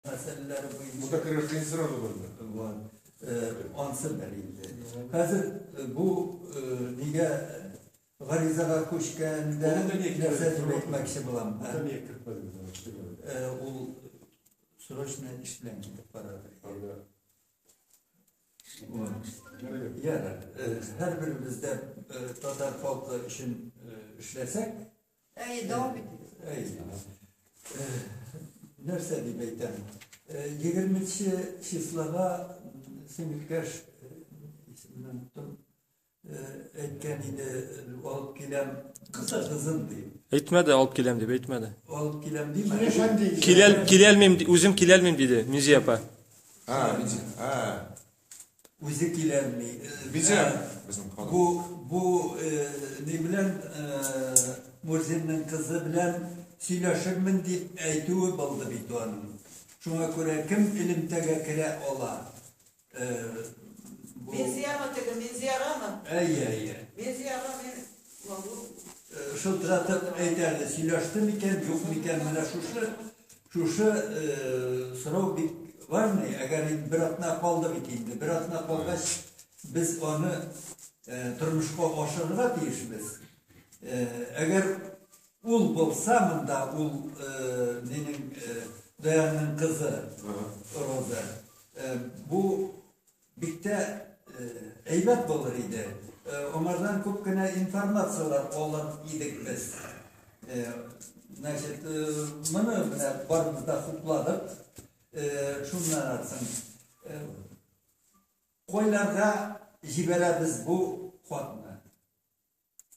мәсьәләләре буенча. Монда керергә сразу булды. Вот. Ансы бер инде. Хәзер бу нигә гаризага күчкәндә нәрсә дип әйтмәкче булам? Монда нигә кертмәдегез? Ул срочно эш белән китеп барадыр. Ярар, һәрберебез дә татар халкы өчен эшләсәк, Әйе, дәвам итегез. Әйе. Нәрсә дип әйтәм? 20 числога сеңелкәш, исемен оныттым, әйткән иде, алып киләм кызым дип. Әйтмәде, алып киләм дип әйтмәде. Алып киләм димәде. Сөйләшәм ди. Килә киләлмим, үзем киләлмим диде Минзия апа. А, Минзия. А. Үзе киләлми. Минзия безнең ханым. Бу ни белән Мурзинның кызы белән сөйләшермен дип әйтүе булды бит аның. Шуңа күрә кем элемтәгә керә ала? Минзиямы теге, Минзиягамы? Әйе, әйе. Минзиягә мин могу. Шылтыратып әйтә әле, сөйләште микән, юк микән, менә шушы сорау бик важный. Әгәр инде бер атна калды бит инде, бер атна калгач, без аны тормышка ашырырга тиешбез. Әгәр ул булса монда, ул нинең Даянның кызы Роза, бу бик тә әйбәт булыр иде. Аңардан күп кенә информацияләр алыр идек без. Значит, моны менә барыбыз да хупладык. Шуннан соң кайларга җибәрәбез бу хатны?